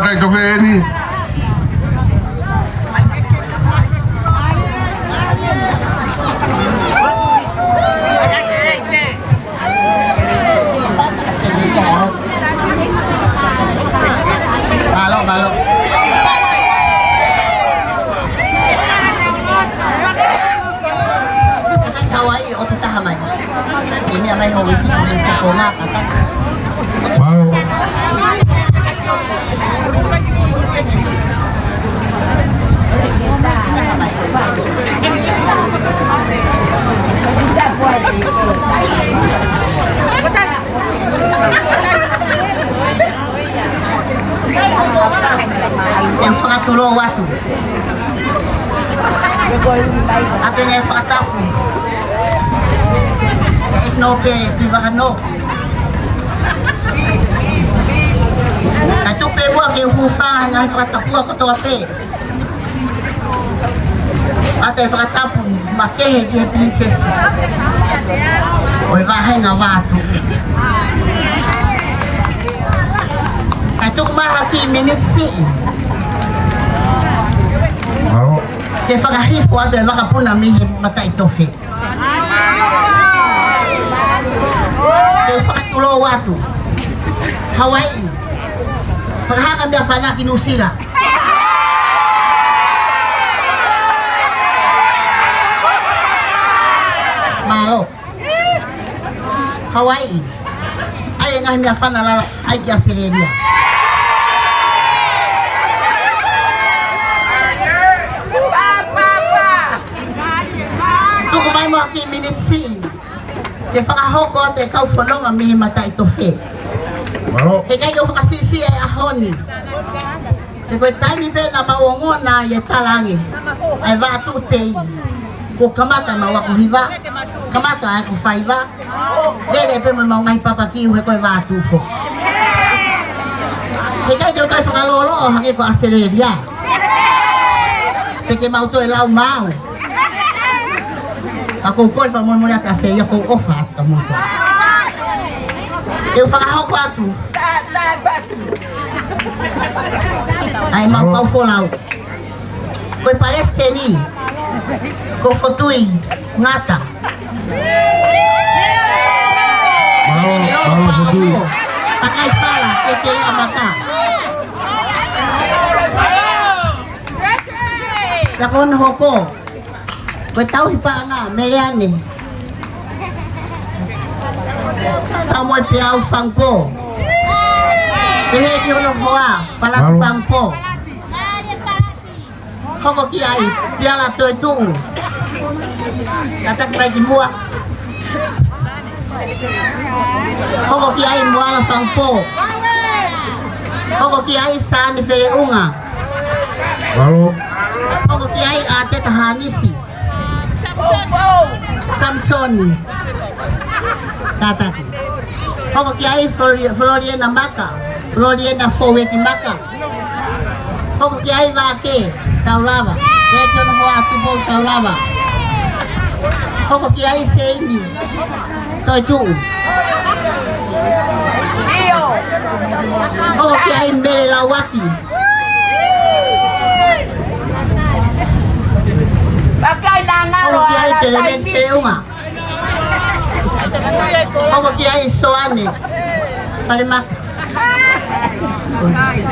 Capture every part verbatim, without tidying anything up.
Mataʻitofe eni. Mālō, mālō. Kātaki Hawaiʻi, ʻotu taha mai. Ke meʻa mai houʻeiki, ko e fofonga, kātaki. Mālō. ʻE fakatulou atu. ʻA ʻene fakatapu. ʻE ʻEkinope Tuʻivakanō. Kae tuku pē muʻa ke u hūfanga he ngaahi fakatapu kotoa pē. ʻA ʻete fakatapu makehe ki he Pilinisesi ʻo e Vāhenga Vatu. Kae tuku mai ha kiʻi miniti siʻi. Mālō. Ke fakahifo atu e vakapuna mei he Mataʻitofe. Ke fakatulou atu. Hawaiʻi. Fakahanga meʻafana ki Nuʻusila. Mālō. Hawaiʻi. ʻAi e ngaahi meʻafana lalahi ki ʻAositelēlia. Tuku mai muʻa ha kiʻi miniti siʻi. Ke fakahoko atu e kau fononga mei he Mataʻitofe. Mālō. He ʻikai ke u fakasiʻisiʻi e ʻaho ni. He ko e taimi pē naʻa mau ongona ai e talaange ʻa e Vatu Tei. Kuo kamata ʻemau ako hiva, kamata ʻa e ako faiva. Lele pē mo ʻemau ngaahi papakiu he ko e Vatu foki. He ʻikai ke u toe fakalōloa hangē ko ʻAositelēlia. Pe ke mau toe lau maau. Ka ʻoku ou kole fakamolemole atu ʻa ʻAositelēlia, ʻoku ou ʻofa atu kia moutolu. ʻE u fakahoko atu ʻa ʻemau kau folau. Ko e palesiteni, ko Fotui Ngata. Mālō, mālō, Fotui. Takai Fala, Tetele ʻa Maka. Pea ko hono hoko, ko e tauhi paʻanga, Meleane Taumoepeau Fangupō. Pehē ki hono hoa, Palatu Fangupō. Hoko ki ai, Tiala Toetuʻu. Kātaki mai ki muʻa. Hoko ki ai, Moala Fangupō. Hoko ki ai, Sane Feleʻunga. Mālō. Hoko ki ai, ʻAteta Hanisi. Samisoni. Kātaki. Hoko ki ai, Flori-, Floriana Maka. Floriana Foueti Maka. Hoko ki ai, Vake Taulava. Pehē ki hono hoa, Tupou Taulava. Hoko ki ai, Seini Toetuʻu. Hoko ki ai, Mele Lauaki. Hoko ki ai, Kelemeni Feleʻunga. Hoko ki ai, Soane Falemaka.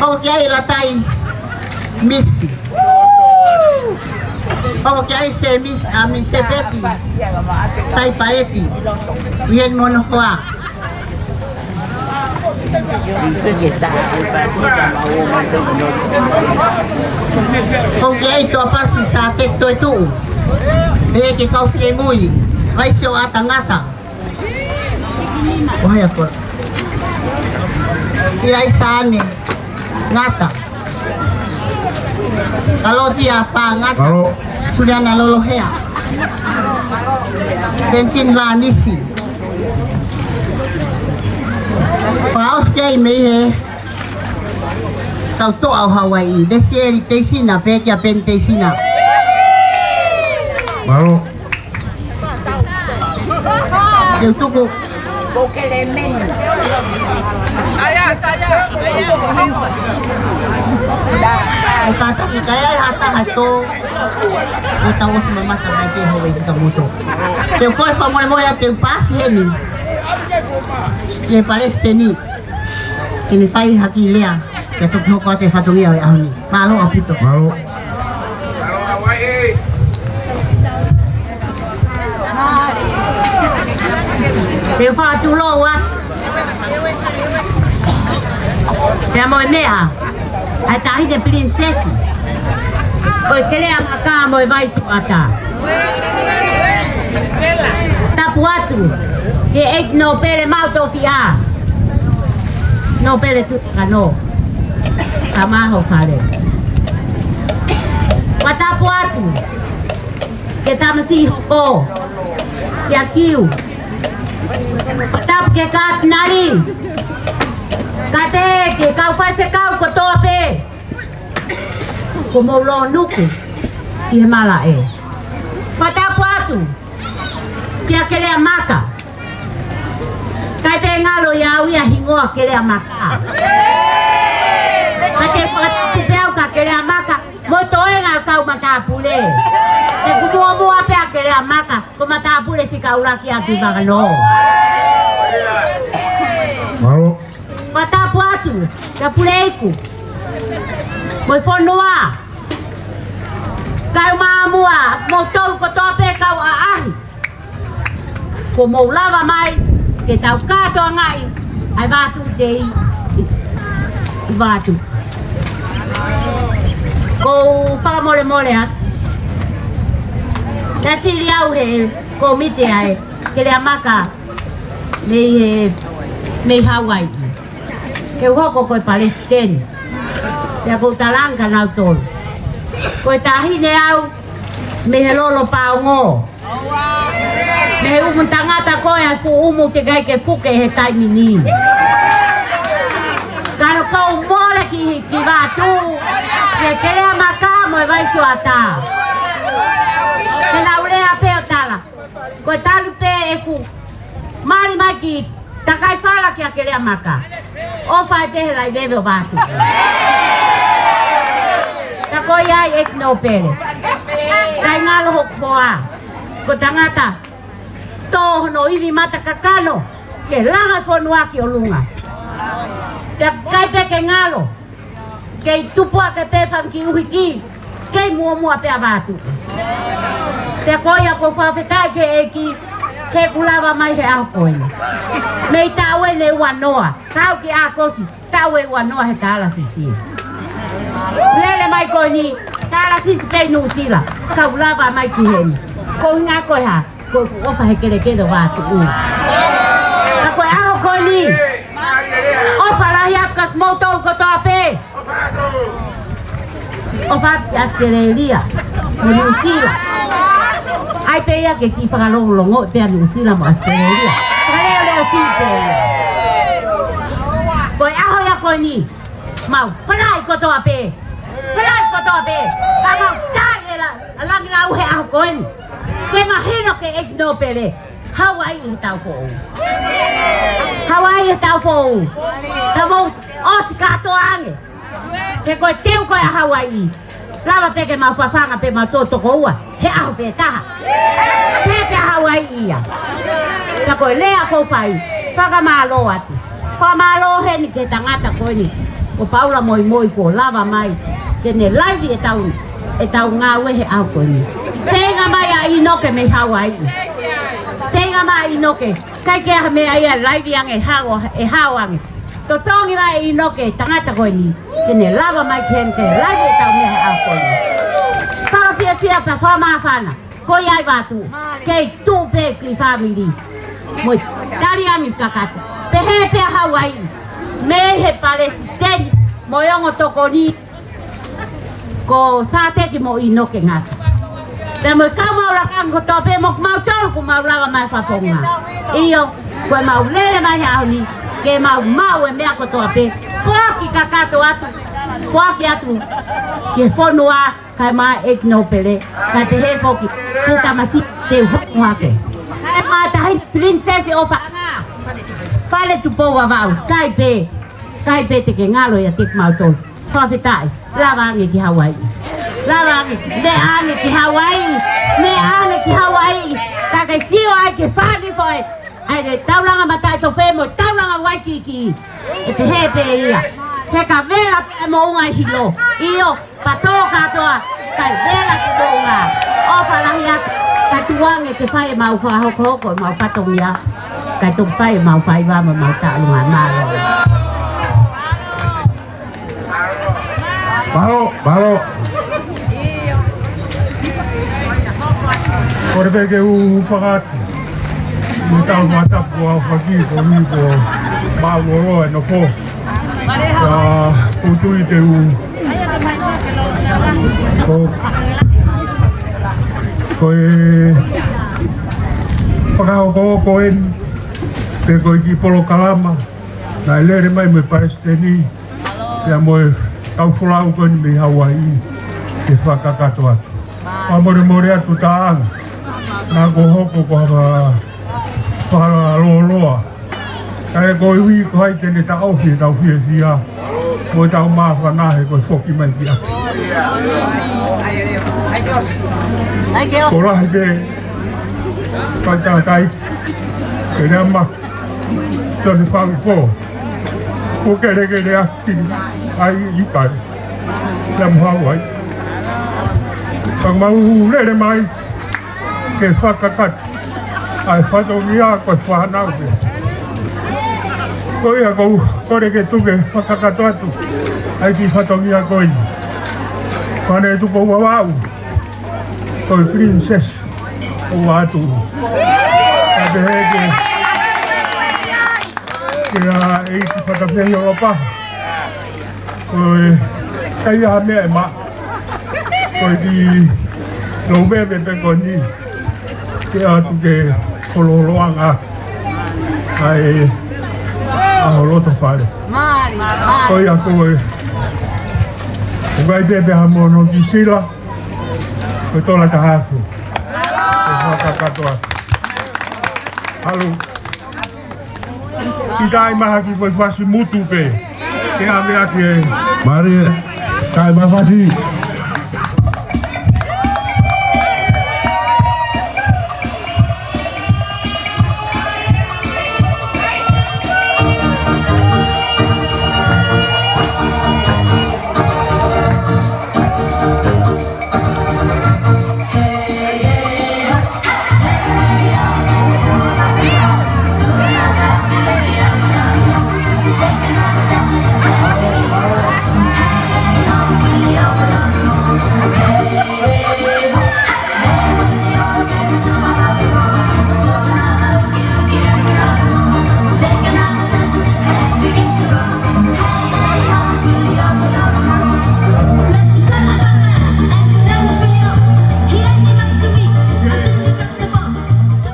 Hoko ki ai, Latai Misi. Hoko ki ai, Semisi, ʻa Misepeti Taipaleti. Uieni mo hono hoa. Hoko ki ai, Tuapasi Sāteki Toetuʻu. Pehē ki he kau finemui, Vaisi ʻo ʻAta Ngata. ʻO hai ako? Ilai Sane Ngata. Kalotia Pā Ngata. Mālō. Suliana Lolohea. Fensini Vānisi. Fakaʻosi ki ai mei he kau toʻa ʻo Hawaiʻi. Lesieli Teisina, pehē kia Peni Teisina. Mālō. Te u tuku. ʻO kātaki ka ʻi ai ha taha ʻe tō, ʻo tau ʻosi mamata mai pē houʻeiki ka moto. Te u kole fakamolemole atu te u paasi heni ki he palesiteni ke ne fai ha kiʻi lea, ke toki hoko atu e fatongia ʻo e ʻaho ni. Mālō ʻaupito. Mālō. Te u fakatulou atu pea mo e meʻa ʻa e Taʻahine Pilinisesi ʻo e Keleamaka mo e Vaisi ʻo Ata. Tapu atu ki he ʻEiki Nōpele maʻu tofiʻa, Nōpele Tuʻi Kano, ka maho fale. Fakatapu atu ki he tamasiʻi hoko, ki he kiu. Tapu ki he katinali, kae pehē ki he kau faifekau kotoa pē kuo mou lōnuku ki he malaʻe. Fakatapu atu kia Keleamaka, kae pehē ngalo ia au ia hingoa Keleamaka. Ka te u fakatapu pē au kia Keleamaka mo e toenga ʻo e kau matāpule. He kuo muʻomuʻa pē ʻa Keleamaka ko e matāpule fika ʻuluaki ʻa Tuʻi Vaka Nō. Mālō. Fakatapu atu kia Puleiku mo e fonua, kau māmuʻa, moutolu kotoa pē kau ʻaʻahi kuo mou lava mai ke tau kātoangaʻi ʻa e Vā Tuʻi Tei ʻi, ʻi Vatu. ʻOku ou fakamolemole atu, naʻe fili au he kōmiti ʻa e Keleamaka mei he, mei Hauaiʻi ke u hoko ko e palesiteni. Pea ʻoku ou talaange kia nautolu, ko e taʻahine au mei he Lolo Paongo, mei he ʻumu tangata ko ē ʻa e fuʻu ʻumu teʻeki ai ke fuke he taimi ni. Ka naʻa ku mole ki, ki Vatu, ki he Keleamaka mo e Vaisi ʻo Ata. Ke nau lea pē ʻo tala, ko e talu pē ʻeku mali mai ki Takaifala kia Keleamaka, ʻofa ai pē he laiveve ʻo Vatu. Ka ko ia ai ʻEiki Nōpele, kae ngalo hoku hoa, ko e tangata tō hono ivi mata kakano ke langa fonua ki ʻolunga. Pea ʻikai pē ke ngalo, kei tupu ake pē fanga kiʻi ʻuhiki, kei muʻomuʻa pē ʻa Vatu. Pea ko ia ʻoku ou fakafetaʻi ki he ʻEiki he kuo lava mai he ʻaho ko eni. Mei taʻu eni ʻe uanoa, kau ki ʻAokosi, taʻu ʻe uanoa he tālasisi. Lele mai ko eni, tālasisi pē ʻi Nuʻusila, kau lava mai ki heni. Ko e ʻuhinga ko e hā? Ko ʻeku ʻofa he kelekele ʻo Vatu. Ka ko e ʻaho ko eni, ʻofa lahi atu kia kimoutolu kotoa pē. ʻOfa atu ki ʻAositelēlia mo Nuʻusila. ʻAi pē ia ke kiʻi fakalongolongo pē ʻa Nuʻusila mo ʻAositelēlia. Fakaleʻoleʻo siʻi pē ia. Ko e ʻaho ia ko eni, mau falaʻi kotoa pē. Falaʻi kotoa pē. Ka mau taaʻi e la-, langilangi he ʻaho ko eni, ke mahino ki he ʻEiki Nōpele, Hauaiʻi he taʻu foʻou. Hauaiʻi he taʻu foʻou. Ka mou ʻosi kātoa ange. He ko e teu ko ē ʻa Hauaiʻi, lava pē ke mau fafanga pē mau tō toko ua he ʻaho pē taha. Pehē pē ʻa Hauaiʻi ia. Ka ko e lea ʻoku ou fai, fakamālō atu. Fakamālō heni ki he tangata ko eni ko Paula Moimoi kuo lava mai ke ne laivi ʻetau, ʻetau ngāue he ʻaho ko eni. Feinga mai ʻa ʻInoke mei Hauaiʻi. Feinga mai ʻa ʻInoke, ʻikai ke ʻi ai ha meʻa ia, laivi ange, hao, ʻe hao ange. Totongi mai ʻa ʻInoke, tangata ko eni, ke ne lava mai ki heni ke laivi ʻetau meʻa he ʻaho ko eni. Fakafiefia pea fakamāfana. Ko ia ai Vatu, kei tuʻu pē ki he fāmili mo e tali ange kakato. Pehē pē ʻa Hauaiʻi, mei he palesiteni mo e ongo tokoni ko Sāteki mo ʻInoke Ngata. Pea mo e kau maʻu lakanga kotoa pē mo kimautolu kuo mau lava mai fakafofonga. ʻIo, ko e mau lele mai he ʻaho ni, ke mau maʻu e meʻa kotoa pē. Foaki kakato atu, foaki atu ki he fonua, kae ʻumaʻā ʻEiki Nōpele, kae pehē foki ki he tamasiʻi te u hoko hake. Kae ʻumaʻā Taʻahine Pilinisesi ʻOfaʻanga. Fale Tupou Vavaʻu, kai pē, kai pē te ke ngalo ʻiate kimautolu. Fakafetaʻi, lava ange ki Hauaiʻi. Lava ange, meʻa ange ki Hauaiʻi, meʻa ange ki Hauaiʻi. Ka ke sio ai ki he fānau foʻi, ʻa e taulanga Mataʻitofe mo e taulanga Waikiki. ʻE pehē pē ia. He ka vela pē moʻunga ʻi Hilo. ʻIo, patō kātoa, kai vela ki moʻunga. ʻOfa lahi atu, ka tuku ange ke fai ʻemau fakahokohoko ʻemau fatongia. Kae toki fai ʻemau faiva mo ʻemau taʻalunga, mālō. Mālō, mālō. Kole pē ke u hūfanga atu. Mo tau fakatapu ʻa e ʻofaki, koeʻuhi ko Mālōlō e nofo. Ka ʻoku ou tui te u, ko, ko e fakahokohoko eni, pe ko e kiʻi polokalama naʻe lele mai mei he palesiteni, pea mo e kau folau ko eni mei Hauaiʻi, ke fakakakato atu. Fakamolemole atu taʻanga, naʻa kuo hoko ko ha fakalōloa. Kae koeʻuhi ko hai te ne taʻofi ʻetau fiefia mo ʻetau māfana he ko e foki mai ki ʻapi. Ko lahi pē, kai tangataʻeiki, ke lea ma Tony Faupo. Ko e kelekele ʻaki ai ʻi kai. Ia mo Hauaiʻi. Ka mau lele mai ke fakakakato ʻa e fatongia ko e fānau pē. Ko ia ʻoku ou kole ke tuku ke fakakakato atu ʻa e kiʻi fatongia ko eni. Fale Tupou Vavaʻu. Ko e princess ʻo atu. Ka pehē ke, ke ʻa e ʻEiki Fatafehi ʻo Lopa. Ko e kai ʻa e meʻa ʻe ma. Ko e kiʻi lou veve pē ko eni. Ke ʻatu ke holoholoʻanga ʻa e ʻaho loto fale. Ko ia ko e, ʻoku ʻi ai pē pē ha mono ki sila. Ko e tola taha afe. Ko e fakakakato atu. Halu. Ki tai maha ki foʻi fasi mutu pē. Ke ʻave ʻaki e. Mālie. Tai maha fasi.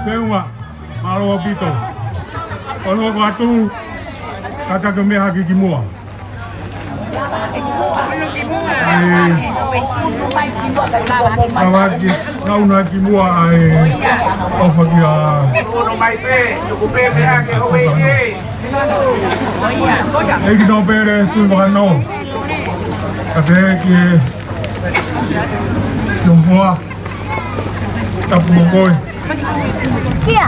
Feua, mālō ʻaupito. ʻOku ou hoko atu, kātaki ʻo meʻa hake ki muʻa. ʻAi, kavaki, ngauna ki muʻa ʻa e ʻofa kia. ʻEiki Nōpele Tuʻivakanō. Ka pehē ki he, ki ho hoa. Tapu mo koe. Kia.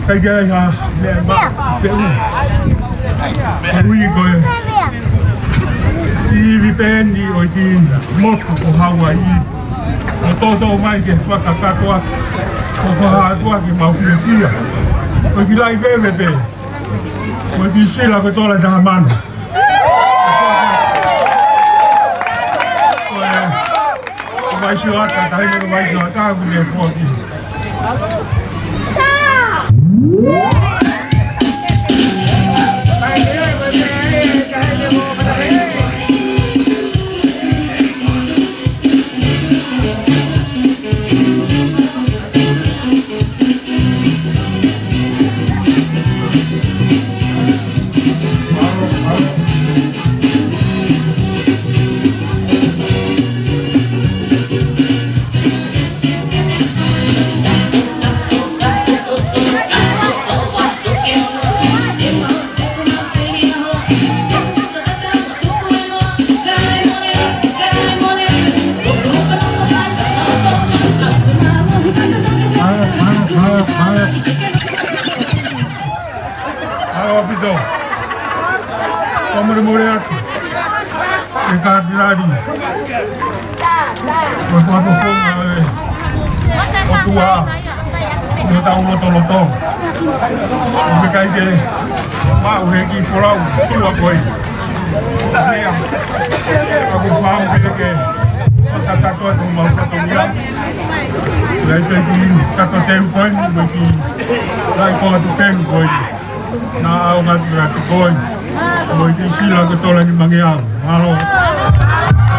Kai ke ʻai ha meʻa ma. Kia. Feʻu. Ka ui koe. Kia. Ki ivi pē eni ʻo e kiʻi motu ko Hauaiʻi. ʻO tōtō mai ke fakakakato atu. ʻO fakahā atu ʻaki ʻemau fiefia. Ko e kiʻi lai veve pē. Ko e kiʻi sila ko e tola taha mano. Ko e, ko e vai sio ata, tahi me ko e vai sio ata, ko e foki. Fakamolemole atu ʻe Katilali, ko e fakafofonga ʻo e ʻOtua ʻi hotau lotolotonga. ʻOku ʻikai ke maʻu he kiʻi folau tua ko ē. Pea ʻoku ou fakaʻamu pē ke fakataha atu homau fatongia. Pea ʻi he kiʻi kato teu ko eni, mo e kiʻi laʻi ko atu teu ko eni. Naʻa ʻaonga atu ʻa e tokoi mo e kiʻi sila ko e tola nimangeau. Mālō.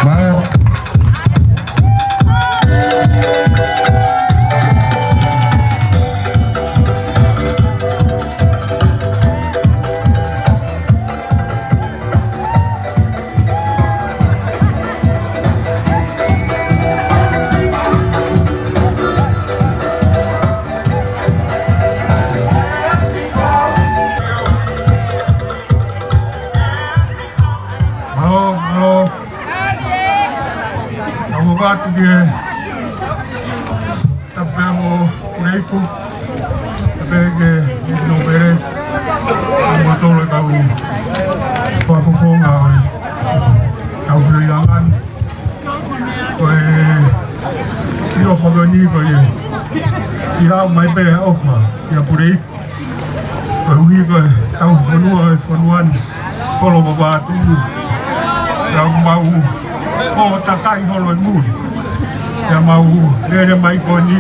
Mālō. Mālō, mālō. Ka ʻoku ou ʻoatu ke tapu pea mo Puleiku, tapu pē ki he Minisitā Nōpele, mo e tolo e kau fakafofonga ʻo e kau fio i angani. Ko e siʻi ʻofa ko eni ko e siʻi haʻu mai pē ʻofa ia Puleiku. Koeʻuhi ko e tau fonua, e fonua ni, kolo ko Vatu. Pea mau ō takai holo ʻi muli. Pea mau lele mai ko eni,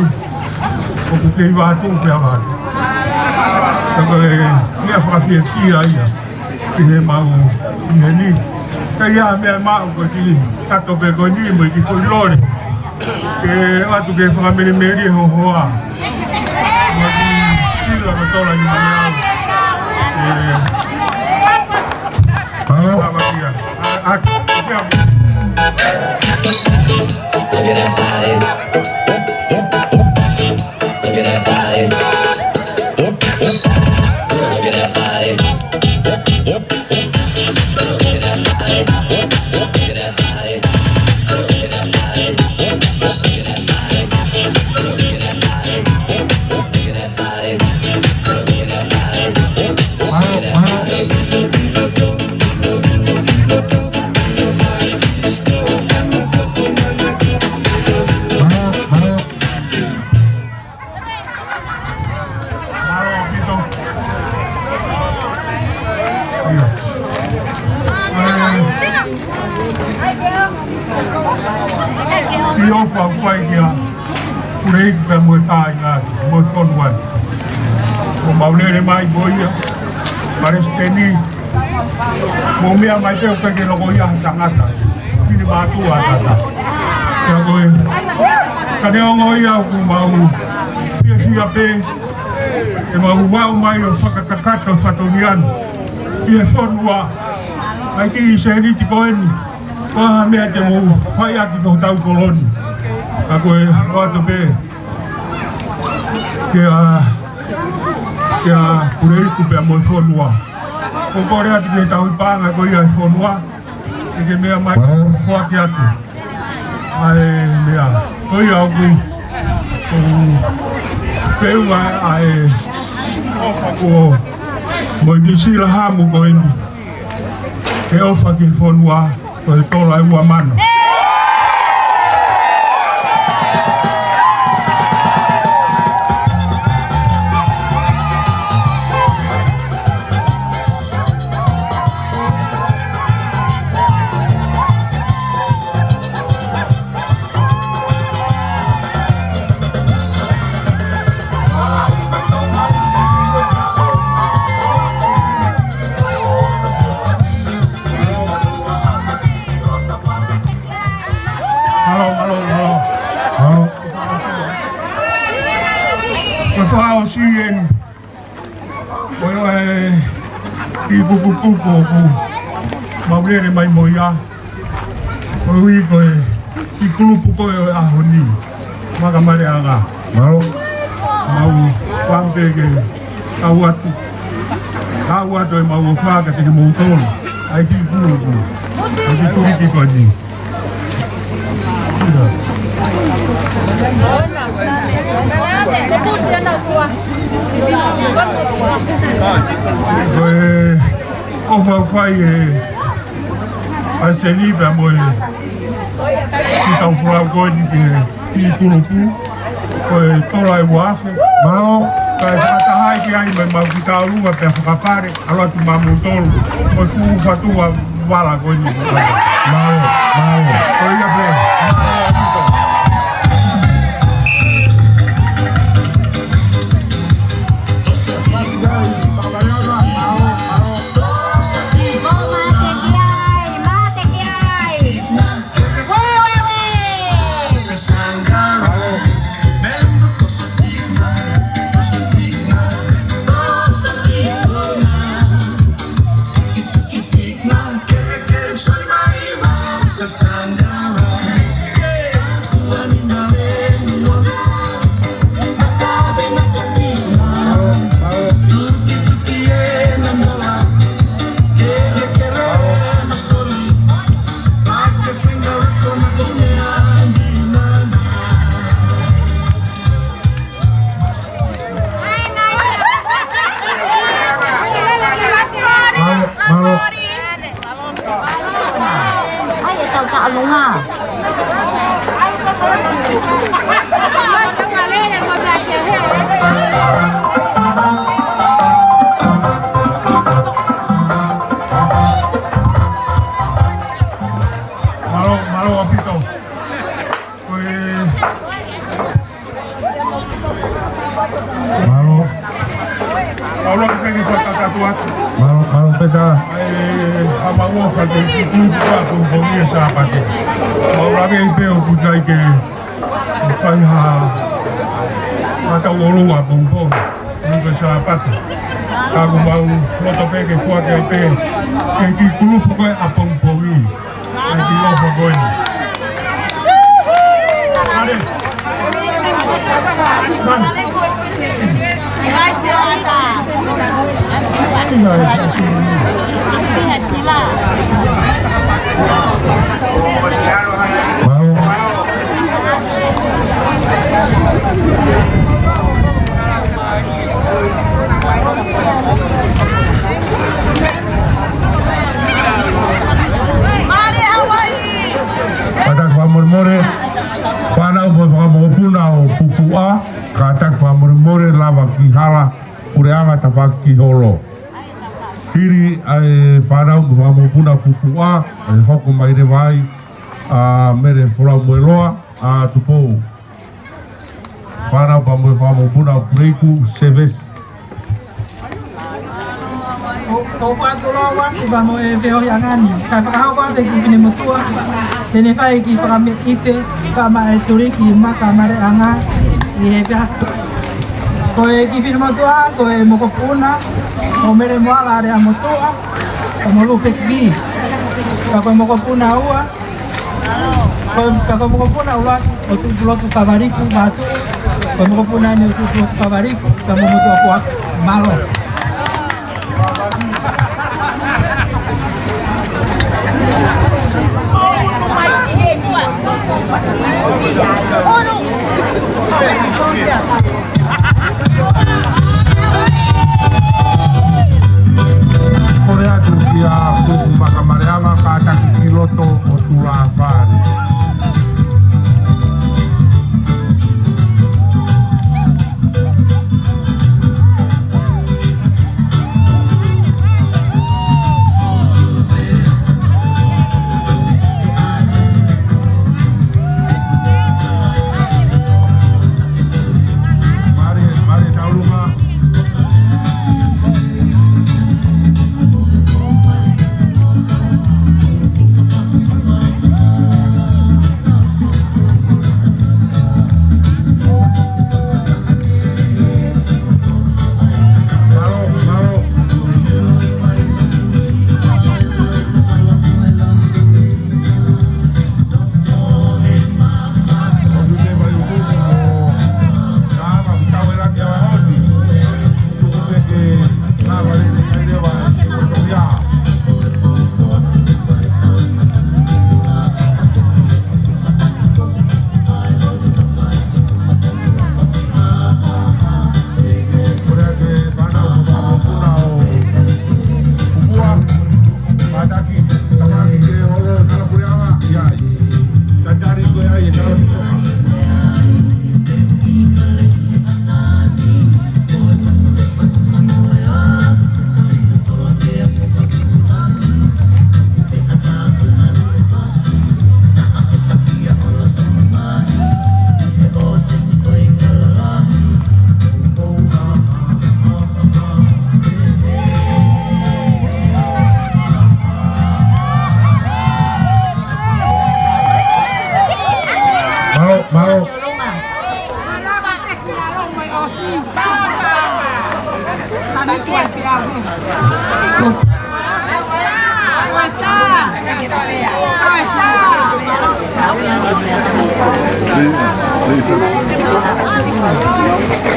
ʻoku kei Vatu pea Vatu. Pea ko e meʻa fakafiefia ia ʻi heʻemau ʻi heni. Ka ʻi ai ha meʻa ʻe maʻu ko e kiʻi kato pē ko eni mo e kiʻi foʻi lole ke ʻoatu ke fakamelemele ho hoa. Mo e kiʻi sila ko e tola nimangeau. ʻE, mālō. Savakia. ʻA, ʻa, ʻa, Look at that body. Look at that body. Look at that body. Mālō ʻaupito. ʻIo. ʻE, kiʻi ʻofa ʻoku fai kia Puleiku pea mo e kāinga atu, mo e fonua ni. Kuo mau lele mai mo ia, Palesiteni, mo meʻa mai pē ʻoku ʻikai ke loko ia ha tangata. Pini mātuʻa tata. Pea ko e, ka neongo ia ʻoku mau fiefia pē ʻemau ō mai ʻo fakakakato e fatongia ni ʻi he fonua. ʻAi kiʻi sēniti ko eni, ko ha meʻa te mou fai ʻaki ki hotau kolo ni. Ka ko e ʻoatu pē kia, kia Puleiku pea mo e fonua. ʻOku ou kole atu ki he tauhi paʻanga ko ia e fonua, ke ke meʻa mai, foaki atu ʻa e meʻa ko ia ʻoku, ʻoku feʻunga ʻa e ʻofa kuo, mo e kiʻi sila hamu ko eni ke ʻofa ki he fonua, ko e tola ʻe ua mano. Mālō, mālō, mālō. Mālō. Ko e fakaʻosi eni. Ko e, ʻi he kupukupu ʻoku mau lele mai mo ia. Koeʻuhi ko e kiʻi kulupu ko ē ʻo e ʻaho ni. Makamale anga. Mālō. Mau fakaʻamu pē ke kau atu. Kau atu ʻemau ʻofa kiate kimoutolu. ʻAi kiʻi kulupu. ʻAi kiʻi tuliki ko eni. Ko e ʻofa ʻoku fai ʻe ʻAiseni pea mo e kiʻi kau folau ko eni ki he kiʻi kulupu, ko e tola ʻe ua afe. Mālō. Kae fakataha ki ai mo e mau kiʻi kaulua pea fakapale, ʻalu atu maʻamoutolu. Ko e fuʻu fatua vala ko eni. Mālō, mālō. Ko ia pē. Mālō, mālō. ʻAi, e tau taʻalunga. Mālō, mālō ʻaupito. Ko e Mālō. Mālō pē ki he fakakakato atu. Mālō, mālō pē tā. ʻAi, ʻa mau ʻofa ki he kiʻi kulupu ko ē ʻapongipongi he Sāpate. Mālō pē ʻi pē ʻoku ʻikai ke fai ha, ha tau ʻolunga ʻapongipongi. ʻI he Sāpate. Ka ʻoku mau loto pē ke foaki ai pē ki he kiʻi kulupu ko ē ʻapongipongi. ʻAi, ki lofa ko ē. Mare. Mare. Sila, sila. Wow. Kātaki fakamolemole, fānau mo e fanga mokopuna ʻo Pupuʻa, kātaki fakamolemole, lava ki hala, puleʻanga tafaʻaki ki holo. Hili ʻa e fānau mo e fanga mokopuna Pupuʻa, ʻe hoko mai leva ai ʻa Mele Folau Moeloa, ʻa Tupou. Fānau pea mo e fanga mokopuna ʻo Puleiku, Sevesi. ʻOku ou fakatulou atu pea mo e feohiʻanga ni. Kae fakahoko atu e kiʻi finemotuʻa, te ne fai e kiʻi fakameʻite, kae ʻumaʻā e tuliki maka maleʻanga, ʻi he pehē. Ko e kiʻi finemotuʻa, ko e mokopuna ʻo Mele Moala Aleamotuʻa, pea mo Lupeki. Pea ko e mokopuna ua, Ko, ka ko e mokopuna ʻuluaki ʻo Tuʻipulotu Kavaliku Vatu. Ko e mokopuna ʻeni ʻo Tuʻipulotu Kavaliku, ka mo motu aku aku. Mālō. Kole atu kia Kuku Makamaleʻanga, kātaki ki loto ʻo tulafale.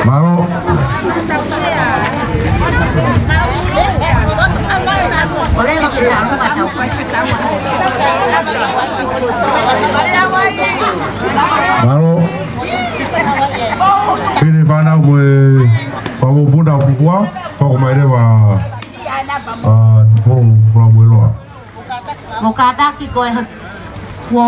Mālō. Mālō. Pili fānau mo e fakamoʻui puna ʻo Pukua, poko mai leva, ʻa, Tupou Falamueloa. Mo kātaki ko e ha-, kuo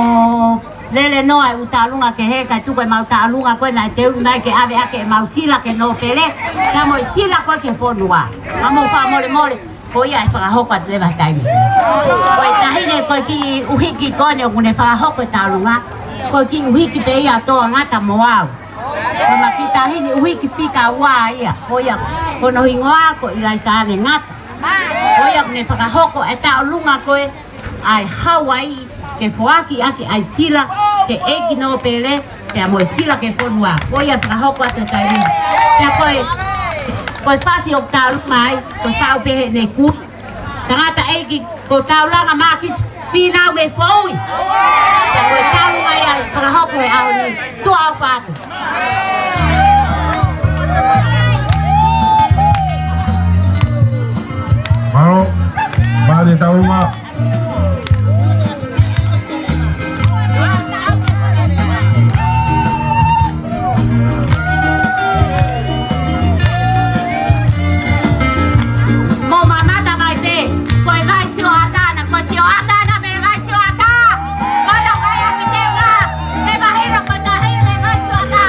lele noa e ʻū tauʻolunga kehe, kae tuku e mau tauʻolunga ko ē naʻe teuʻi mai ke ʻave ʻaki e mau sila ke nōpele, pea mo e sila ko ē ki he fonua. Ka mou fakamolemole, ko ia ʻe fakahoko atu leva he taimi ni. Ko e taʻahine, ko e kiʻi ʻuhiki ko eni ʻoku ne fakahoko e tauʻolunga, ko e kiʻi ʻuhiki pē ia ʻo Toa Ngata mo au. Ko ʻema kiʻi taʻahine ʻuhiki fika ua ia. Ko ia, ko hono hingoa ko ʻIlaisaane Ngata. Ko ia ʻoku ne fakahoko e tauʻolunga ko ē ʻa e Hauaiʻi ke foaki ʻaki ʻa e sila ki he ʻeiki nōpele, pea mo e sila ki he fonua. Ko ia fakahoko atu he taimi ni. Pea ko e, ko e fasi ʻoku tauʻolunga ai, ko e faʻu pē heʻene kui. Tangataʻeiki ko Taulanga Mākisi Fīnau mei Foʻui. Pea ko e tauʻolunga ia ʻe fakahoko he ʻaho ni. Tuʻa ʻofa atu. Mālō, mālō e tauʻolunga. Mou mamata mai pē, ko e vai sioʻata ena, ko e sioʻata ena pē vai sioʻata. Ko e tau kai ake te ua, te mahino ko e tahi me vai sioʻata.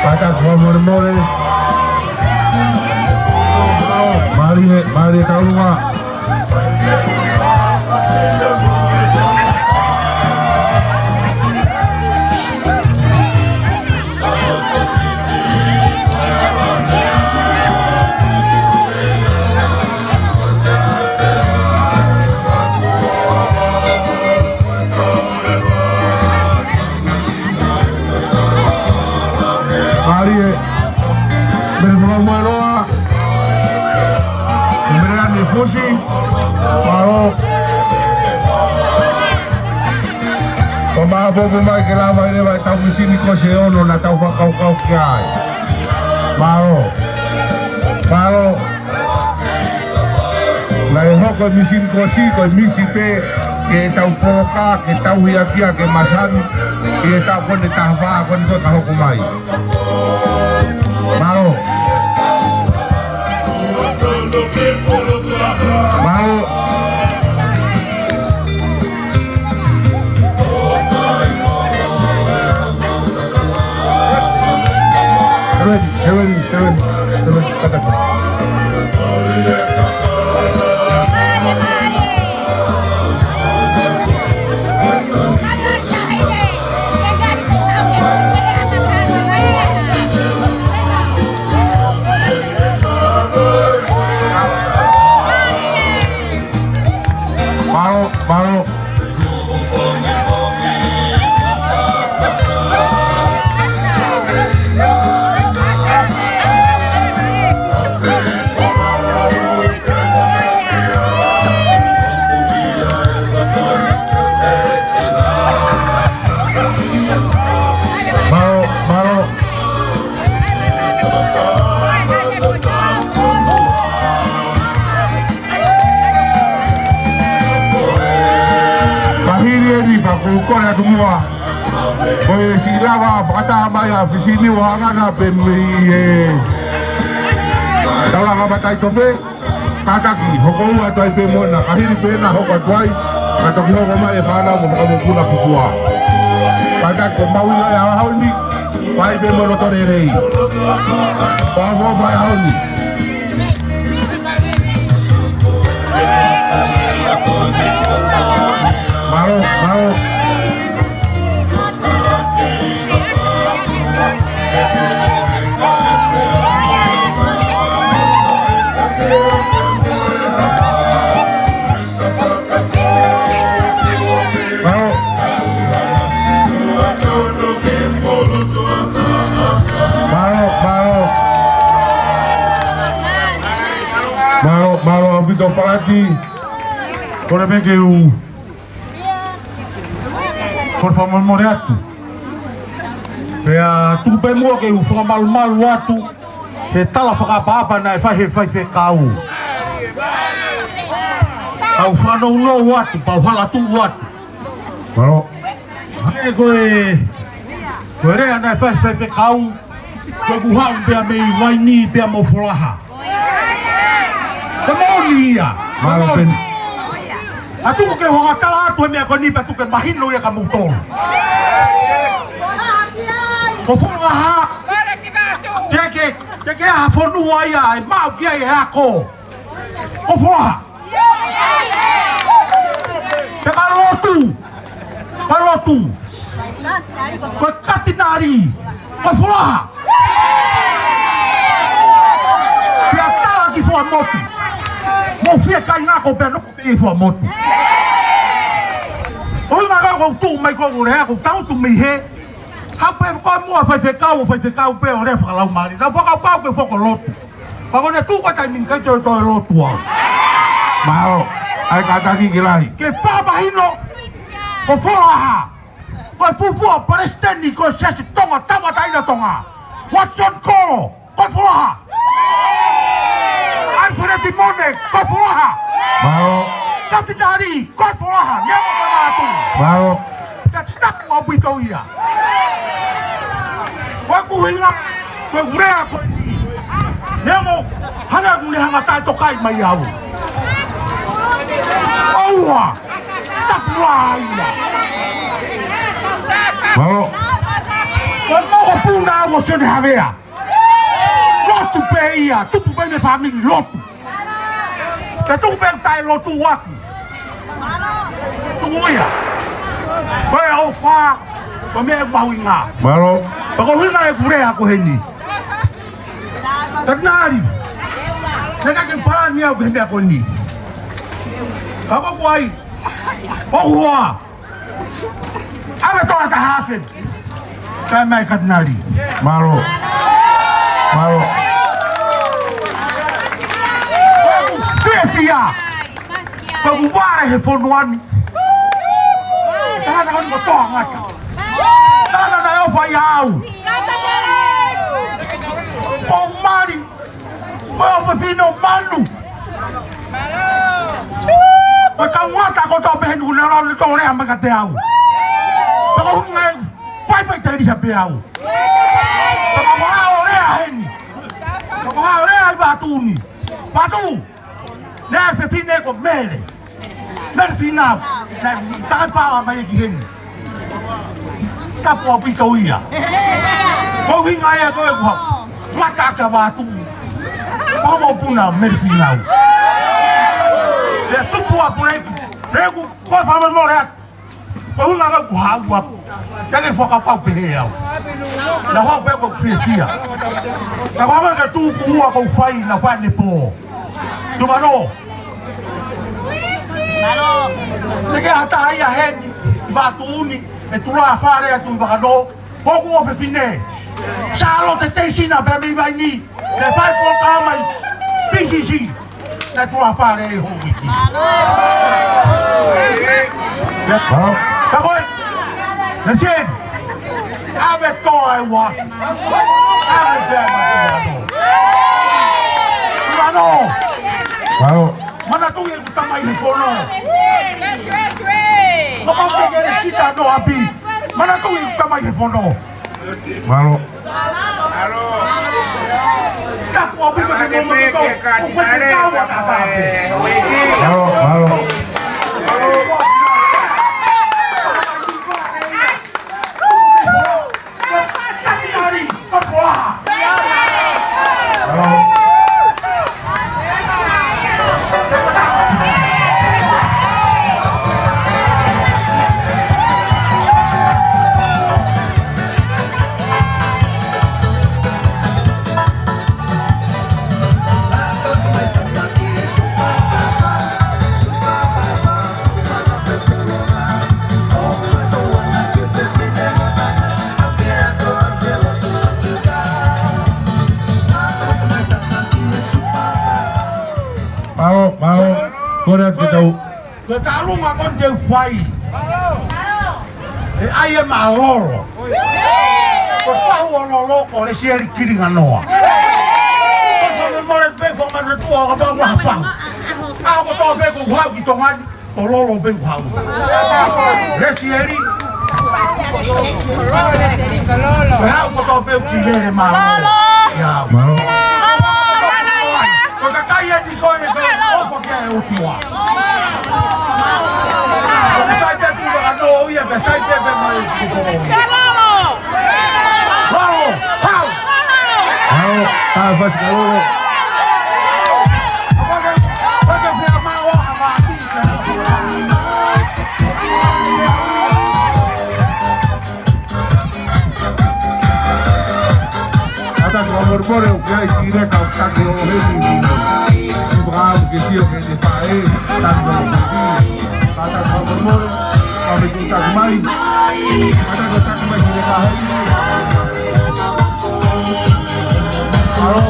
Kātaki fakamolemole. Mālie, mālie tauʻolunga. Mālie, mele fakamoʻui loa. Mele ane fusi. Mālō. Ko e maʻopoʻopo mai ke lava leva e tau misini kosi ʻe ono naʻa tau fakakaukau ki ai. Mālō. Mālō. Naʻe hoko e misini kosi ko e misi pē ke tau poloka, ke tau hiakia, ke masani, ʻi he taʻu ko eni taha fā ko eni ko ē ka hoko mai. Mālō. Mālō. Seven, seven, seven, seven, kata. Mālō, mālō. Mālō, mālō. Pahiri eni pea ʻoku ou kole atu muʻa. Ko e siʻi lava fakataha mai ʻa Fisiniu ʻo hangē pē mei he Taulanga Mataʻitofe. Kātaki, hoko atu ai pē mo ena, ka hili pē ena hoko atu ai, ka toki hoko mai e fānau mo fakamokuna ki tuʻa. Kātaki, ko e mahuʻinga ia ʻo e ʻaho ni, fai pē mo e loto lelei. Fakaʻofoʻofa e ʻaho ni. Mālō, mālō. Mālō. Mālō, mālō. Mālō, mālō ʻaupito Palati. Kole pē ke u Kole fakamolemole atu. Pea tuku pē muʻa ke u fakamalumalu atu he tala fakaʻapaʻapa naʻe fai he faifekau. Kau fakanounou atu, pau hala tuʻu atu. Mālō. Hangē ko e, ko e lea naʻe fai he faifekau, ko ʻeku haʻu pea mei Vainī pea mo Folaha. Ko e moʻoni ia. Mālō. Ko e moʻoni. Peni. ʻA tuku ke u hanga tala atu he meʻa ko eni pea tuku ke mahino ia kia moutolu. Ko Folaha. Ke, ke, ke, ke ha fonua ia ʻe maʻu ki ai e ako. Ko Folaha. Pea ka lotu. Ka lotu. Ko e katinali. Ko Folaha. Pea tala ki Fuaʻamotu. Mou fiekainga ko pea noko pē ʻi Fuaʻamotu. ʻUhinga ka ʻoku ou tuʻu mai ko ʻeku lea, ʻoku ou tangutu mei hē. Haʻu pē ko e muʻa faifekau, faifekau pē ʻo lea fakalaumālie. Naʻa ku fakakaukau ke u foki ʻo lotu. Ka ko ʻene tuʻu ko e taimi ni ʻikai toe toe lotu au. Mālō, ʻai kātaki ki lahi. Ke fakamahino, ko Folaha. Ko e fuofua palesiteni ko e Siasi Tonga, Tauʻatāina Tonga. Watson Kolo, ko Folaha. Alfred Mone, ko Folaha. Mālō. Katinali, ko Folaha. Neongo ko e mātū. Mālō. Ka tapu ʻaupito ia. Ko ʻeku ʻuhinga, ko ʻeku lea ko eni. Neongo, hanga ʻoku ne hanga taʻetokaʻi mai au. ʻOua, tapu lahi ia. Mālō. Ko e mokopuna au ʻo Sione Havea. Lotu pē ia, tupu pē mei he fāmili lotu. Ke tuku pē taʻelotu aku. Tuku ia. Ko e ʻofa, ko e meʻa mahuʻinga. Mālō. Pea ko e ʻuhinga ʻeku lea ko eni. Katinali. Naʻe ʻikai ke palani au ki he meʻa ko eni. Ka ko ʻeku ʻai. ʻOku hoa. ʻAve toa taha afe. Kae mai Katinali. Mālō. Mālō. Ko ʻeku fiefia. Ko ʻeku vale he fonua ni. Tangata ko eni ko Toa Ngata. Tangata naʻe ʻofa ʻia au. Ko e mali. Ko e ʻofefine ʻo Manu. Ko e kau ngata kotoa pē heni ʻoku ne lau ne tō lea mai kiate au. Pea ko e ʻuhinga ʻeku faifai teliha pē au. Pea ko e ʻuhinga ʻo lea heni. Pea ko e ʻuhinga ʻo lea ʻi Vatu ni. Vatu. Naʻe fefine ko Mele. Mele Finau, naʻe takai pala mai ki heni. Tapu ʻaupito ia. Ko e ʻuhinga ia ko e ʻuha. Ngata ake Vatu. Pea mokopuna Mele Finau. Pea tupu ʻa Puleki. Pea ʻoku ou fakamolemole atu. Ko e ʻuhinga ka ʻoku ou haʻu aku. Te ke fakapapau pehē au. Naʻa hau pē ko fiefia. Naʻa hau ke tuku ua ko fai na fai ne pō. Tuʻu mālō. Te ke ʻata ia heni, ʻi Vatu ni, ʻe tula fale atu ʻi Vakanō, ko ʻeku ʻofefine. Sālote Teisina pē mei Vainī, ne fai polokalama ʻi P C C, ne tula fale ʻi he wiki. Mālō. Ka ko e, ne sien, ʻave toa e ua. ʻAve pē ma Tuʻa Mālō. Mālō. Mālō. Manatuʻi ʻeku tamai he fono. Kapau te ke lea sita no api. Manatuʻi ʻeku tamai he fono. Mālō. Mālō, mālō. Mālō, mālō. Kole atu ke tau. Ko e taʻalunga ko eni te u fai. ʻE ʻai ʻe Mālolo. Ko e fahu ʻo Lolo ko Lesieli Kilinganoa. Ko e fahu mo le pe fo ma te tua ka pa ua fahu. ʻA ko tō pe ko hau ki Tonga ni. Ko Lolo pē ʻoku hau. Lesieli. Ko e hau kotoa pē ʻoku ʻi lele Mālolo. Mālō. Ko e kakai eni ko e ke ʻofa ki ai ʻOtua. Ko e sai pē tu la no ia pē sai pē pē mai kuko. Lolo, hau. Hau, tā fasi ka Lolo. Ata ko mor mor o kai tira ka ka ko he ni. Ni pa ke sio ke te pae, ta ko. Ata ko mor mor, ka me tu ta mai. Ata ko ta mai ni ka hai. Alo.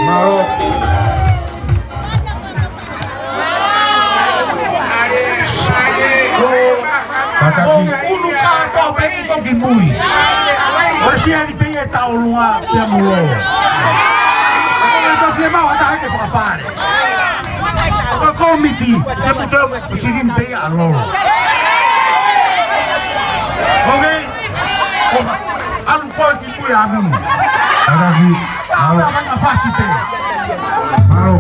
Mālō. Kātaki. ʻO unu kātoa pē ki ko ki mui. ʻO Lesieli pē ia ʻe taʻalunga pea mo Lolo. ʻO ka tau fiemaʻu ha taha ke fakapale. ʻO ka kōmiti, te mu teu, ʻo Silini pē ia ʻa Lolo. ʻOku ke, ʻo ka, ʻalu koe ki Kuiami. Kātaki. Mālō. Mālō.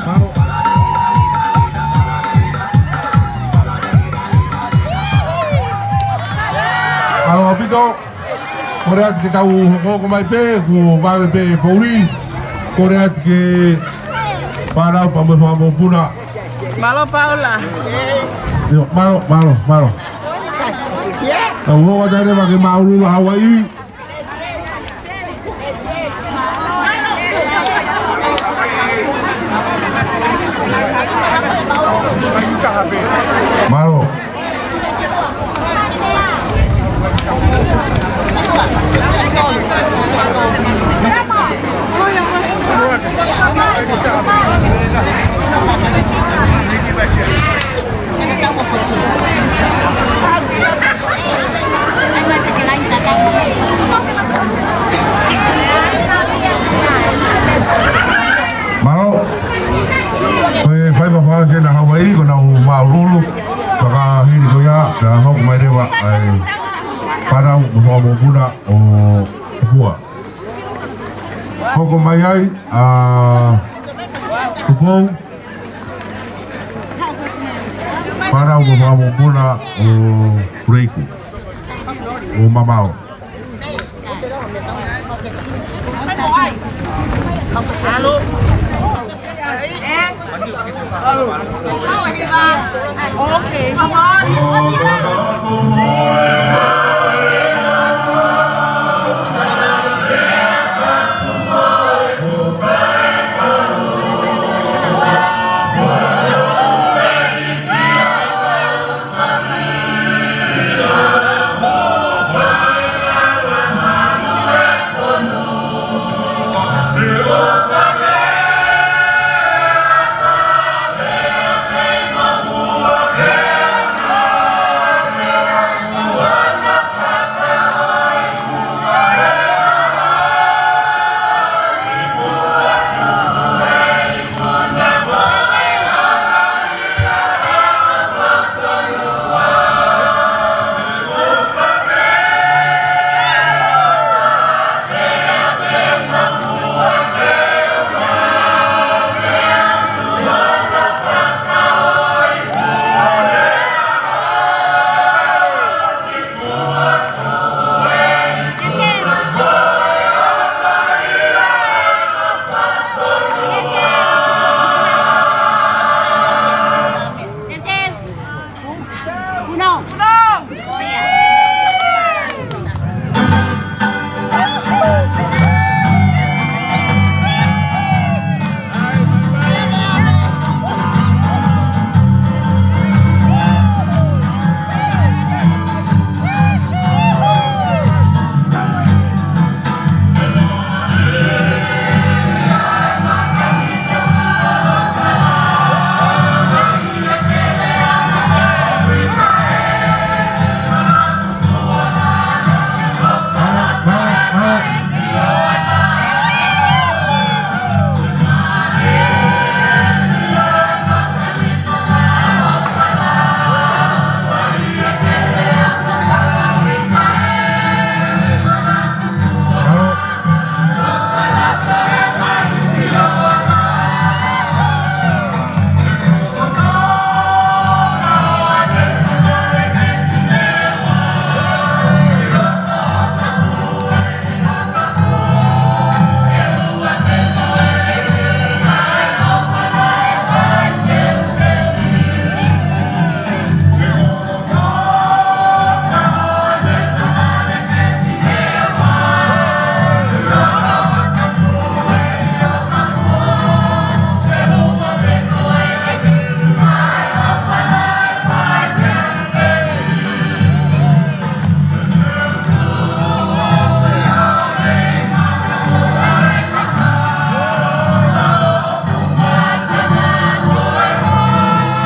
Mālō. Mālō ʻaupito. Kole atu ke tau hokohoko mai pē, kuo vave pē pouli. Kole atu ke fānau pea mo e fanga mokopuna. Mālō Paula. ʻIo, mālō, mālō, mālō. Tau hoko atu leva ki he māʻolunga Hawaiʻi. Mālō. Ka hoko mai leva ʻa e fānau mo e fanga mokopuna ʻo Tupou. Hoko mai ai ʻa Tupou, fānau mo e fanga mokopuna ʻo Puleiku, ʻo Mamao.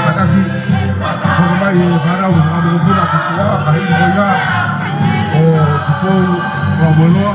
Kātaki, hoko mai e fānau mo e fanga mokopuna ʻo Tupou, ka hili ko ia ʻo Tupou, ʻo Moeloa.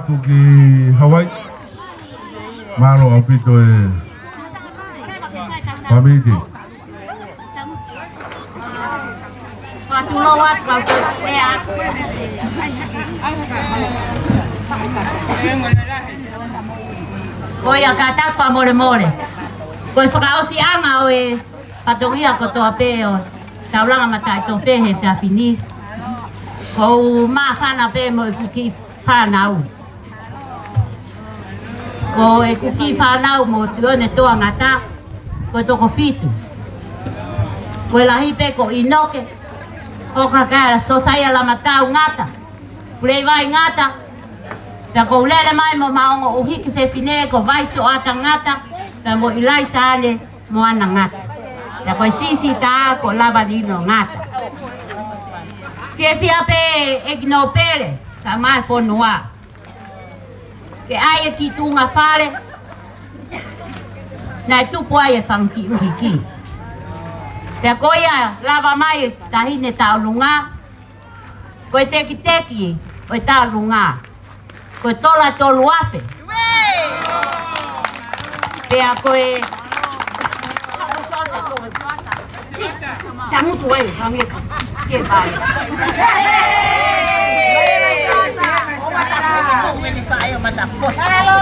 Atu ki Hawaii. Mālō ʻaupito e pāmiti. Ko ia kātaki fakamolemole. Ko e fakaʻosiʻanga ʻo e fatongia kotoa pē ʻo e taulanga mataʻitofe he efiafi ni. ʻOku ou māfana pē mo ʻeku kiʻi fānau. Ko ʻeku kiʻi fānau mo Tuʻione Toa Ngata, ko e toko fitu. Ko e lahi pē ko ʻInoke, ʻOkakala, Sosaia Lamatau Ngata, Puleivai Ngata, pea ʻoku ou lele mai mo Maongo ʻUhiki Fefine, ko Vaisoata Ngata, pea mo ʻIlaisa ʻAne Moana Ngata. Pea ko e sisitā ko Lavalino Ngata. Fiefia pē ʻEiki Nōpele, kae ʻumaʻā e fonua, ke ʻai e kiʻi tuʻunga fale naʻe tupu ai e fanga kiʻi ʻuhiki. Pea ko ia lava mai e taʻahine tauʻolunga, ko e tekiteki ʻo e tauʻolunga, ko e tola tolu afe. Pea ko e tangutu ai, hangē ke vai.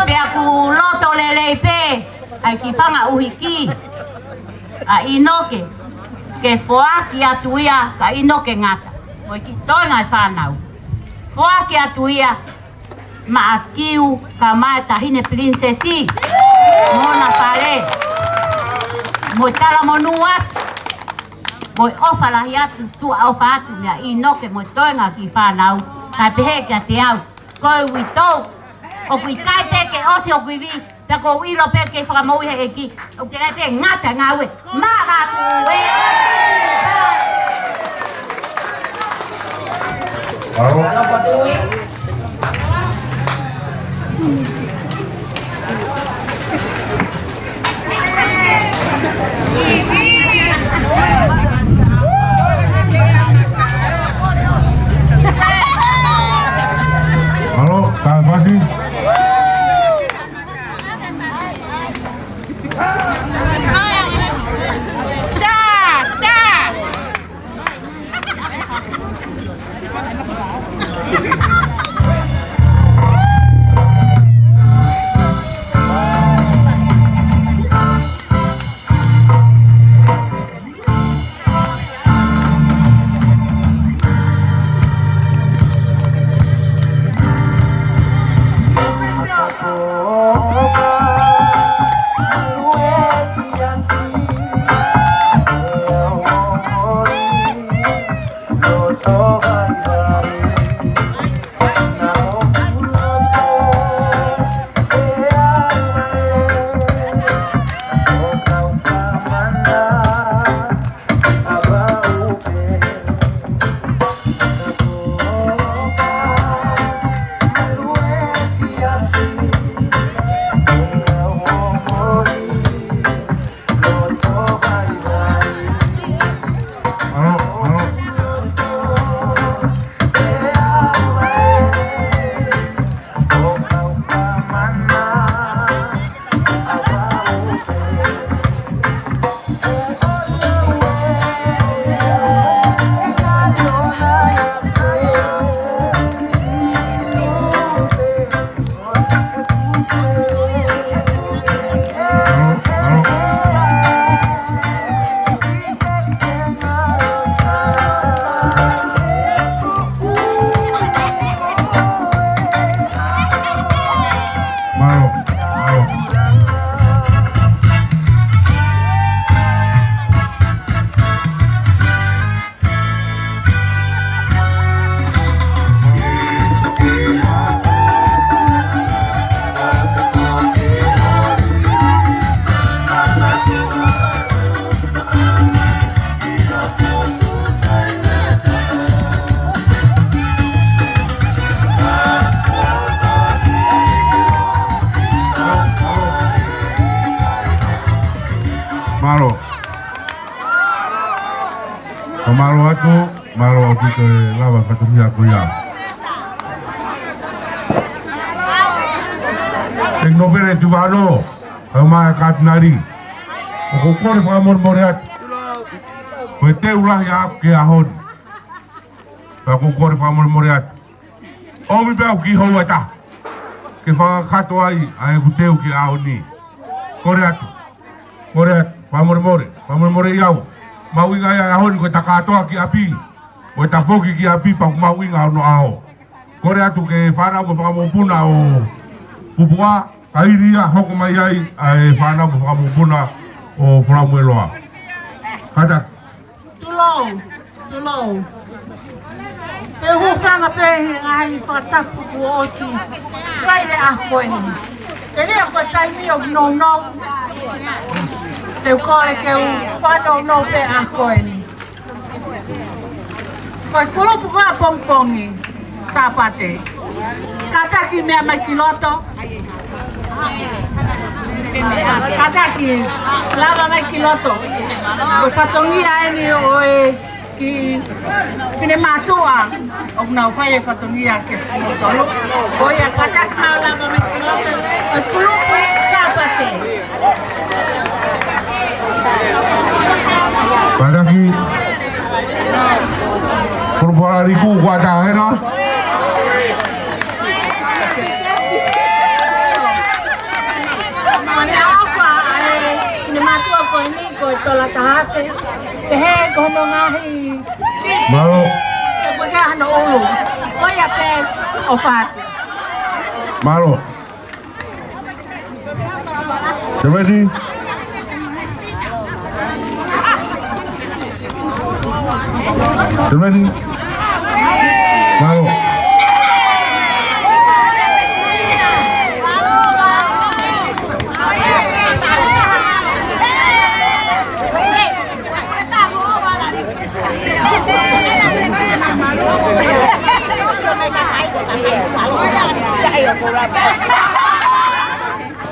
Pea ʻoku loto lelei pē ʻa e kiʻi fanga ʻuhiki ʻa ʻInoke, ke foaki atu ia kia ʻInoke Ngata mo e kiʻi toenga e fānau. Foaki atu ia maʻa Kiu kae ʻumaʻā e taʻahine pilinisesi mo hona fale, mo e talamonū atu, mo e ʻofa lahi atu, tuʻa ʻofa atu meia ʻInoke mo e toenga kiʻi fānau, kae pehē kiate au, ko e uitou, ʻoku ʻikai pē ke ʻosi hoku ivi, pea ʻoku ou ʻilo pē ke fakamoʻui he ʻEiki, ʻoku teʻeki ai pē ngata e ngāue. Mālō atu ē. Mālō. Mālō, Tāfasi. Mālō. Ka mālō atu, mālō ʻaupito e lava fatongia ko ia. ʻEiki Nōpele Tuʻivaʻanō, kae ʻumaʻā e Katinali. ʻOku ou kole fakamolemole atu. Ko e teu lahi ʻaʻaku ki he ʻaho ni. Pea ʻoku ou kole fakamolemole atu. ʻOmi pē au ki houa ʻe taha ke fakakakato ai ʻa ʻeku teu ki he ʻaho ni. Kole atu. Kole atu. Fakamolemole. Fakamolemoleʻi au. Mahuʻinga ia ʻa e ʻaho ni ko ʻeta kātoa ki ʻapi. Ko ʻeta foki ki ʻapi pea ʻoku mahuʻinga hono ʻaho. Kole atu ki he fānau mo e fanga mokopuna ʻo Pupuʻa, kae hili ia hoko mai ai ʻa e fānau mo e fanga mokopuna ʻo Folamueloa. Kātaki. Tulou, tulou. Te u hūfanga pē he ngaahi fakatapu kuo ʻosi fai he ʻaho ko eni. Telia ko e taimi ʻoku nounou. Te u kole ke u fanongo pē he ʻaho ko eni. Ko e kulupu ko ē ʻapongipongi Sāpate. Kātaki meʻa mai ki loto. Kātaki lava mai ki loto. Ko e fatongia eni ʻo e kiʻi finemātuʻa ʻoku nau fai e fatongia ke tolu. Ko ia kātaki mau lava mai ki loto, ʻa e kulupu Sāpate. Kātaki. Kulupu Alaliku, ko ʻAtahena. Ko e meʻaʻofa ʻa e finemātuʻa ko eni ko e tola taha afe. Pehē ko hono ngaahi Mālō. Ko e hano ʻulu. Ko ia pē ʻofa atu. Mālō. Seventy. Seventy. Mālō.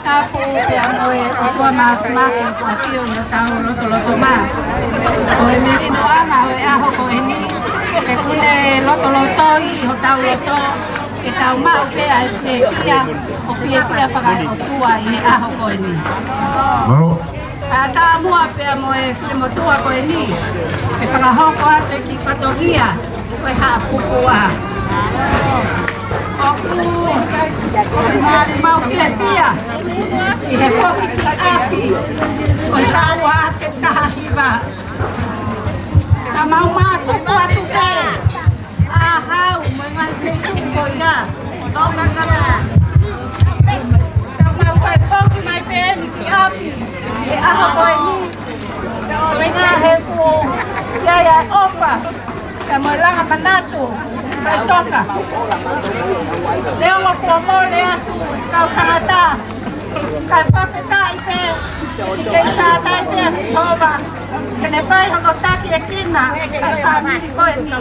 Tapu pea mo e ʻOtua Māfimafi ʻoku ʻafio ʻi hotau lotolotonga. Ko e melino ʻanga ʻo e ʻaho ko eni, ʻoku ne lotolotoi ʻi hotau loto, ke tau maʻu pē ʻa e fiefia, ʻo fiefia fakaʻotua ʻi he ʻaho ko eni. Mālō. Kae ʻatā muʻa pea mo e finemotuʻa ko eni, ke fakahoko atu e kiʻi fatongia ko e Haʻa Pupuʻa. ʻOku mau fiefia ʻi he foki ki ʻapi ʻo e taʻu ua afe taha hiva. Ka mau mātuku atu pē ʻa Hau mo e ngaahi feituʻu ko ia. Ka mau toe foki mai pē eni ki ʻapi he ʻaho ko eni. Ko e ngaahi feituʻu ia ʻa e ʻofa pea mo e langa manatu faʻitoka. Neongo kuo mole atu kau tangata, kae fakafetaʻi pē, kei sātai pē ʻa Sihova ke ne fai hono takiekina ʻa e fāmili ko eni.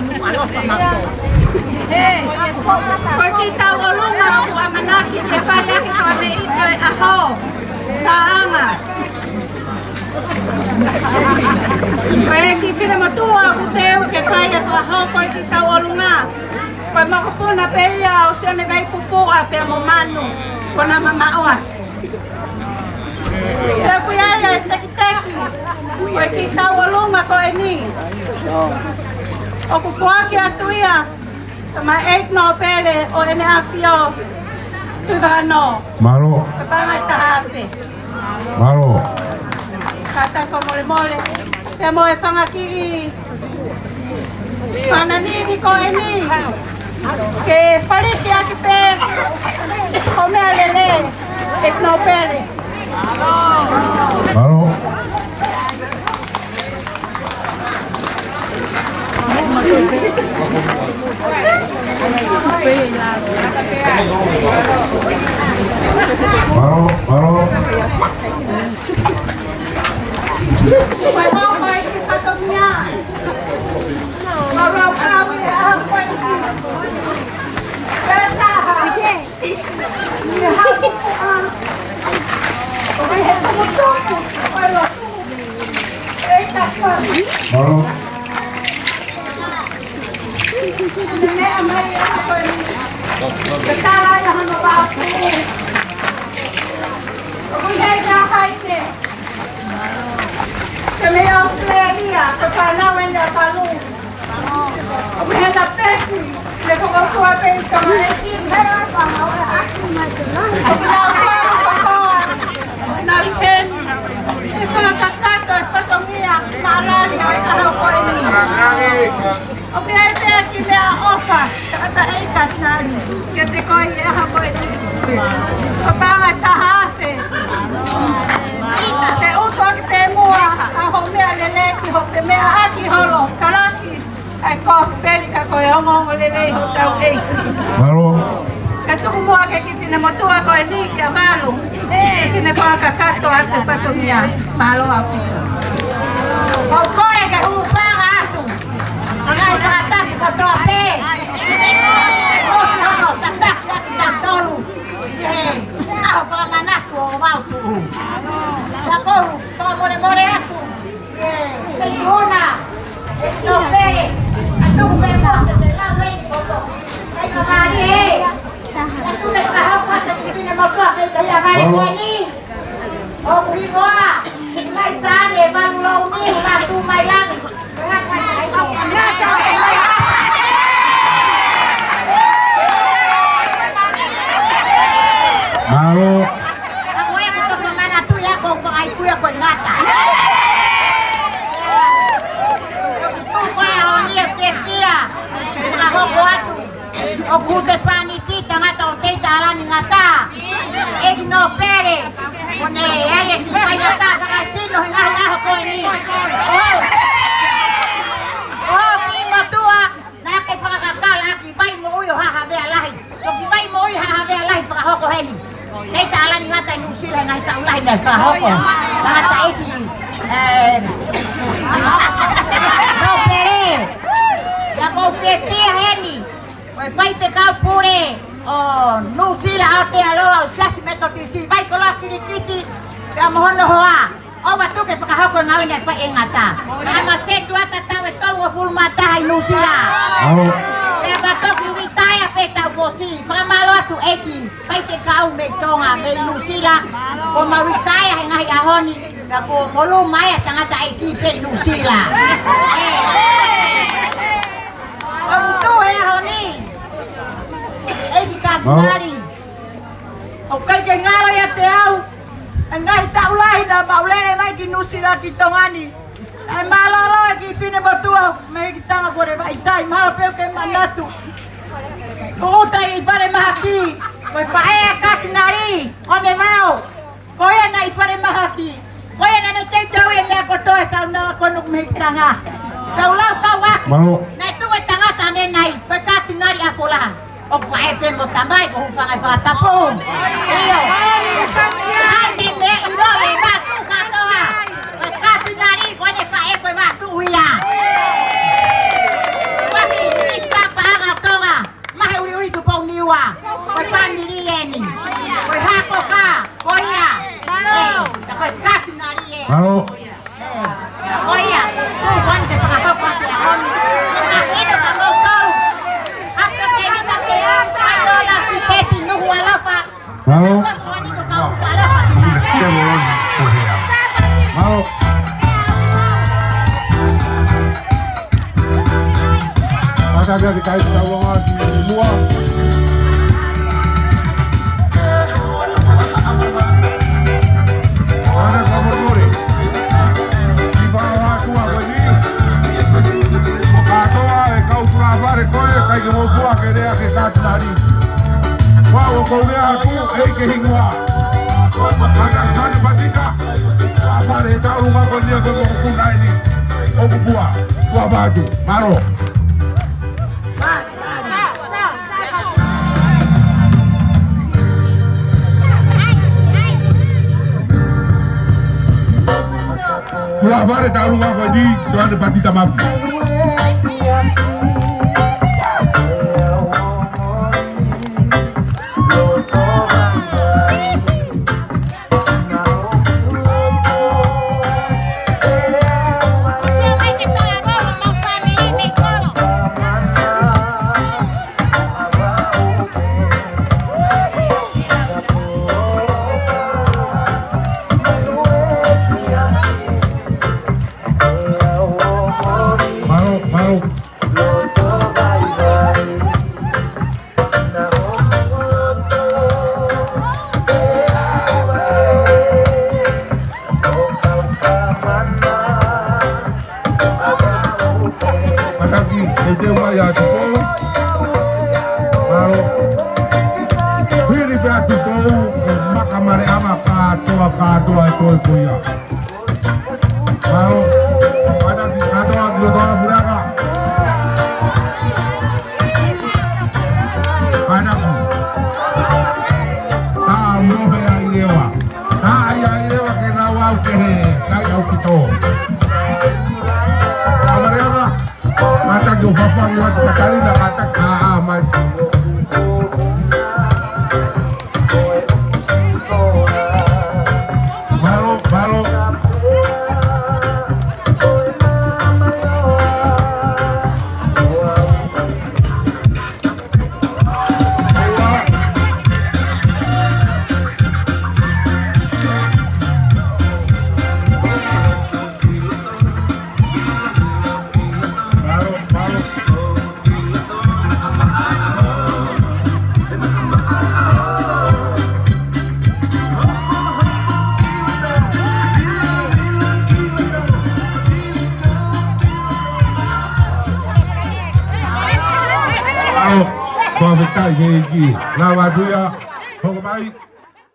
Ko e kiʻi tauʻolunga ʻoku ʻamanaki ke fai ʻaki ko e meʻa ʻi he ʻaho. Taʻanga. Ko e kiʻi finemotuʻa ʻoku teu ke fai e fakahoko e kiʻi tauʻolunga. Ko e mokopuna pē ia ʻo Sione Vaipupuʻa pea mo Manu, ko ʻena mamaʻo atu. Pea ʻoku ʻi ai e tekiteki ʻo e kiʻi tauʻolunga ko eni. ʻOku foaki atu ia maʻa ʻEiki Nōpele ʻo ʻEne ʻAfio Tuʻivaʻanō. Mālō. Ko e paʻanga ʻe taha afe. Mālō. Kātaki fakamolemole. Pea mo e fanga kiʻi fānau nivi ko eni. Ke faliki ʻaki pē ʻo meʻa lelei, ʻEiki Nōpele. Mālō. Mālō, mālō. Mālō. Ko ia ia Haine. Ke mei Australia, ko e fānau eni ʻa Palu. ʻOku ʻi hena pesi, ne fokotuʻu pē ʻi Tonga ʻEiki. ʻOku nau falu kotoa, nau ʻi heni. Ke fakakakato e fatongia māʻalali ʻo e ʻaho ko eni. ʻOku ʻi ai pē ʻa e kiʻi meʻaʻofa, tangataʻeiki Katinali, kiate koe ʻi he ʻaho ko eni. Ko e paʻanga ʻe taha afe. Ke utu ʻaki pē muʻa ʻa hoʻo meʻalele ki hoʻo femeʻaʻaki holo, talaki ʻa e kosipeli ka ko e ongoongolelei hotau ʻEiki. Mālō. Ke tuku muʻa ki he kiʻi finemotuʻa ko eni kia Valu, ke ne fakakakato atu e fatongia. Mālō ʻaupito. ʻOku ou kole ke hūfanga atu. Ngaahi fakatapu kotoa pē. ʻOsi hono tataki ʻa kitautolu ʻi he ʻaho fakamanatu ʻo Vavaʻu Tuʻu. Ka ʻoku ou fakamolemole atu ʻi he ʻEiki Huna, ʻEiki Nōpele, ʻa e tuku pē mo te te lau ʻEiki Poto. ʻEiki Nōpele ē, ʻa e tuku pē fakahoko atu ki he finemotuʻa pē ʻi he ʻaho ko eni. ʻOku hingoa, mai Sane, Valu Louni, Vatu mai Langi. Mālō. Ka ko e kuo tō fakamanatu ia ko fakaikuia ko e ngata. Ko e ʻaho ni ʻe fiefia, fakahoko atu. ʻOku hū sepaniti tangata ʻo Teita ʻAlani Ngata. ʻEiki Nōpele. Ko ʻene ʻai e kiʻi faingataʻa fakasino he ngaahi ʻaho ko eni. ʻO. ʻO, kiʻi motuʻa, naʻa ke fakakakala ʻaki vai moʻui ʻo Haʻa Havea Lahi. Ko e kiʻi vai moʻui Haʻa Havea Lahi fakahoko heni. Teita ʻAlani Ngata ʻi Nuʻusila he ngaahi taʻu lahi naʻe fakahoko. Tangataʻeiki, ē, Nōpele. Pea ʻoku ou fiefia heni. Ko e faifekau pule ʻo Nuʻusila ʻa Aotearoa ʻo e Siasi Metotisi, Vaikoloa Kilikiti, pea mo hono hoa, ʻo Vatu ke fakahoko e ngāue naʻe fai ʻe Ngata. Naʻa ma setuata taʻu ʻe tolungofulu mā taha ʻi Nuʻusila. Mālō. Pea ma toki retire pē taʻu foʻosi, fakamālō atu ʻEiki, faifekau mei Tonga, mei Nuʻusila, kuo ma retire he ngaahi ʻaho ni, ka kuo molu mai ʻa e tangataʻeiki pē ʻi Nuʻusila. ʻE. ʻOku tuʻu he ʻaho ni, ʻEiki Katinali. ʻOku ʻikai ke ngalo ʻiate au ʻa e ngaahi taʻu lahi naʻa mau lele mai ki Nuʻusila ki Tonga ni. ʻE mālōlō e kiʻi finemotuʻa mei he kiʻi tangata ko ē vaʻitai, mahalo pē ʻoku ke manatu. ʻUta ʻi falemahaki, ko e faʻē ʻa Katinali, ʻo ne vao. Ko ia naʻe ʻi falemahaki. Ko ia naʻa ne teuteu e meʻa kotoa e kau nau ako nuku mei Tonga. Kau lau kau aki. Mālō. Naʻe tuʻu e tangata ʻanenai, ko e Katinali ʻa Folaha. ʻOku faʻē pē mo tamai, ko e hūfanga he fakatapu. ʻIo. ʻAi ke meʻa ʻilo e Vatu kātoa. Ko e Katinali, ko ʻene faʻē ko e Vatu ia. Ko e kiʻi minisitā paʻanga ʻo Tonga. Mahe ʻuliʻuli Tupou Niua, ko e fāmili eni. Ko e hako ka, ko ia. ʻE, ko e Katinali ē. Mālō. ʻE, ko ia. Tuʻu ko eni ke fakahoko atu e ʻaho ni. Ke ma hito ka mau tolu. Hape ke vita ke o, mai tō la si keti nuhu alofa. Mālō. Mālō. Paka kia te kai tau longa ki mua. Ana ka mo more. Ki pa wa ku a ko ni. Kātoa e kau kula fare ko e kai ke mo fua ke lea ke Katinali. Pau ʻoku ou lea atu, ʻEiki Hingua. Ana, ana patika. Pale tau ma ko nia ko ko kuna eni. ʻOku pua. Pua Vatu. Mālō. Kula fare tau ma ko eni. Soane Patita Mafi. Mātaki, e te mai atu. Mālō. Hili pē atu, ko Maka Maleava, kātoa, kātoa, e toe ko ia. Mālō. Mātaki, kātoa, ki loto ʻa Pulaka. Mātaki. Tā mohe ai leva. Tā ai ai leva ke nau au ke he sai au ki tō. Maka Maleava. Mātaki ʻo fafangu atu Katalina, Katalina, ʻā, ʻā, mai. Mālō, mālō. Mālō, fakafetaʻi ki he ʻEiki. Lava atu ia, hoko mai.